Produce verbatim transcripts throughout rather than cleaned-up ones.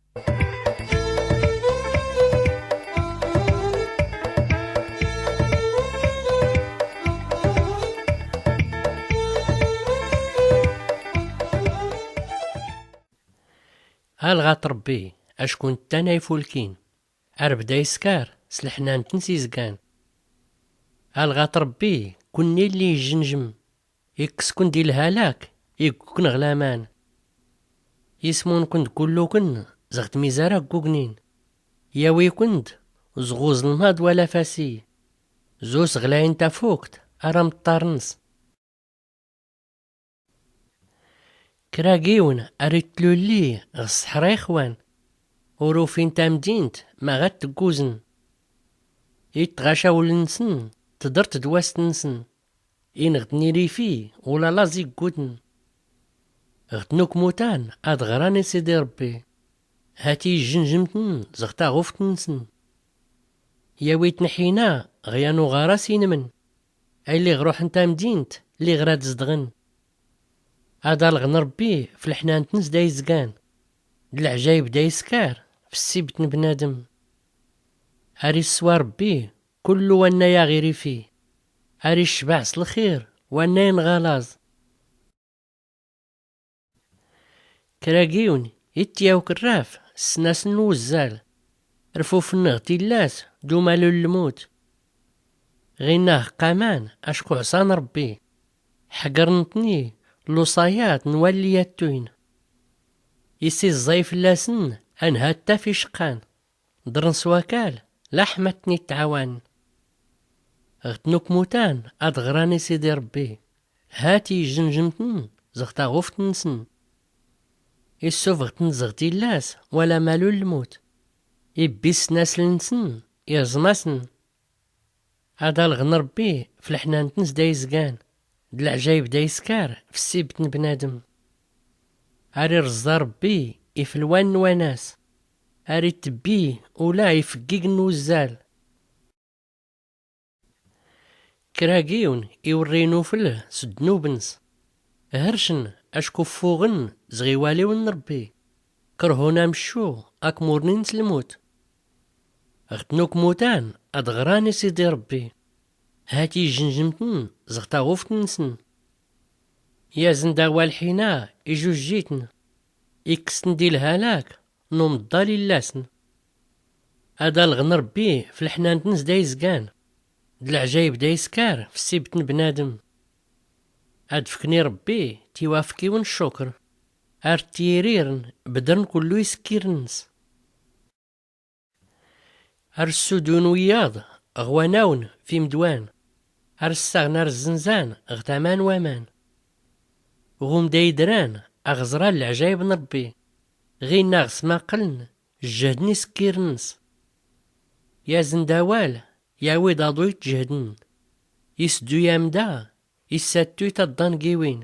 Alɣa-t Ṛebbi, acku netta-n a ifulkin. Ar bda iskar s lḥnant-ns izgan. Alɣa-t Ṛebbi, kunni lli ijjnjm. Ikkskun di lhalak iggukn ɣ laman. Ismun-kun-d kullukn zɣ tmizar aggugnin. Yawi-kun-d zɣ uẓlmaḍ wala fasi. Zus ɣlayn tafukt ar amṭṭar-ns. Kra giwn ar ittlulli ɣ ṣṣḥra ixwan. Ur ufin tamdint ma ɣ ad tgguzn. Iṭṭɣac awln-nsn, tḍrt dwast-nsn. Inɣ-tn irifi ula laẓ iggutn. Ɣ tnukmutan ad ɣran i Sidi Ṛebbi. Hat ijjnjm-tn zɣ taɣuft-nsn. Yawi-tn ḥina ɣ yan uɣaras inmn. Ay lliɣ ruḥn tamdint lliɣ rad zdɣn. Ad alɣn Ṛebbi f lḥnant-ns da izgan. D lɛjayb da iskar f ssibt n bnadm. Ar isswa Ṛebbi kullu wanna yaɣ irifi. Ar iccbaɛ s lxir wanna inɣa laẓ. Kra giwn ittyaw kraf ssnasn n uzzal. Rfufn ɣ tillas d umalu n lmut. Ɣinna ɣ qqaman acku ɛṣan Ṛebbi. Ḥgrn-tni luṣayat n walli attuyn. Isiẓẓay fllasn anhatta f icqqan. Ḍrn s wakal laḥ ma tn ittɛawan. Ɣ tnukmutan ad ɣran i Sidi Ṛebbi. Hat ijjnjm-tn zɣ taɣuft-nsn. Issufɣ-tn zɣ tillas wala malu n lmut. Ibbi ssnasl-nsn, irẓm-asn. Ad alɣn Ṛebbi f lḥnant-ns da izgan. D lɛjayb da iskar f ssibt n bnadm. Ar irẓẓa Ṛebbi iflwan n wanas. Ar ittbbi ula ifggign n uzzal. Kra giwn iwrri inufl s ddnub-ns. Hrcn acku ffuɣn zɣ iwaliw n Ṛebbi. Krhun amccu akmurnin s lmut. Ɣ tnukmutan ad ɣran i Sidi Ṛebbi. Hat ijjnjm-tn zɣ taɣuft-nsn. Yazn-d awal ḥina ijujj-itn. Ikkstn di lhalak n umḍḍal illasn. Ad alɣn Ṛebbi f lḥnant-ns da izgan. D lɛjayb da iskar f ssibt n bnadm. Ad fkn i Ṛebbi tiwafkiwn n ccukr. Ar ttyirirn bdrn kullu iskirn-ns. Ar ssudun wiyaḍ ɣ wanawn f imdwan. Ar ssaɣn ar zznzan ɣ tama n waman. Ɣumda idran aɣ ẓran lɛjayb n Ṛebbi. Ɣinna ɣ smaqln jjhdn iskirn-ns. Yazn-d awal yawi-d aḍu ittjhdn. Isduy amda, issattuy taḍḍa n giwin.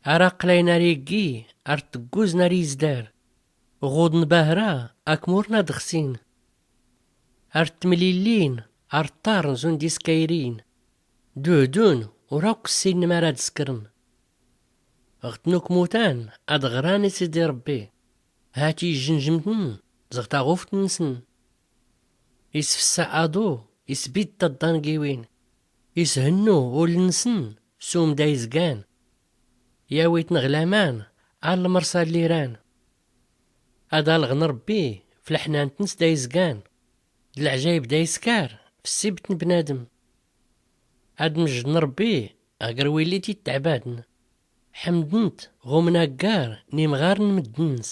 Ar aqlayn ar iggi ar tgguzn ar izdar. Ɣuḍn bahra akmurn ad xsin. Ar ttmlillin ar ṭṭarn zund iskayrin. Duhdun ur akk ssinna ma rad skrn. Ɣ tnukmutan ad ɣran i Sidi Ṛebbi. Hat ijjnjm-tn zɣ taɣuft-nsn. Isfssa aḍu isbidd taḍḍa n giwin. Ishnnu ul-nsn s umda izgan. Yawi-tn ɣ laman ar lmrṣa lli ran. Ad alɣn Ṛebbi f lḥnant-ns da izgan. D lɛjayb da iskar f ssibt n bnadm. Ad mjdn Ṛebbi ɣ gr willi t-ittɛbadn. Ḥmdn-t ɣ umnaggar n imɣar n mddn-ns.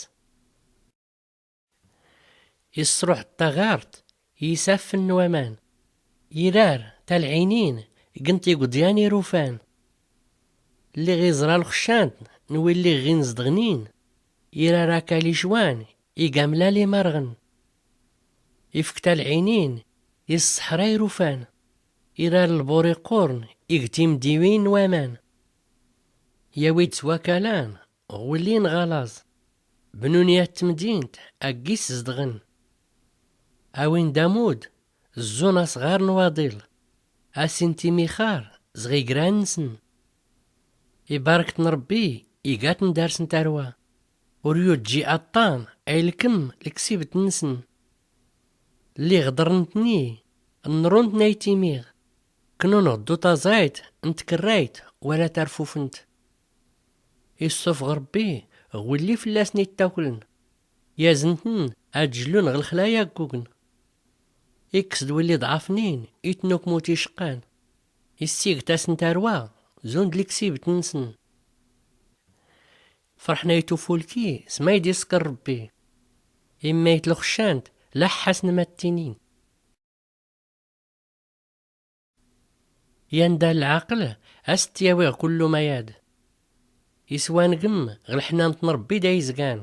Isruḥ ṭṭaɣart i isaffn n waman. Irar talɛinin gn tigwḍyan irufan. Lliɣ iẓra lxcant n willi ɣin zdɣnin. Irar akal icwan ig amlal imarɣn. Ifk talɛinin i ṣṣḥra irufan. Irar lbur iqqurn ig timdiwin n waman. Yawi-d s wakalan ɣ wlli n ɣalaẓ. Bnun yat tmdint agg is zdɣn. Awin-d amud zzun asɣar n waḍil. Asin timixar zɣ igran-nsn. Ibark-tn Ṛebbi igatn darsn tarwa. Ur yudji aṭṭan a ilkem leksibt-nsen. Lliɣ ḍrnt-nni nnrunt n-ayt-imiɣ. Knunɣ ddut aẓayt n-tkrayt wala tarfufnt. Issufɣ rbbi ɣ-willi fllasn-ittakln. Yazn-tn ad-jllun ɣ-lxlaya ggugn. Ikkst willi ḍɛfnin itnukmut icqqan. Issigtasn tarwa zund leksibt-nsn. Frḥn ayt ufulki s-mayd-iskr rbbi. Immayt lxcant laḥḥasn ma-ttinin. Yanda lɛaql a-s-t-yawi ɣ-kullu mayad. Iswangm ɣ-lḥnant n-rbbi da-izgan.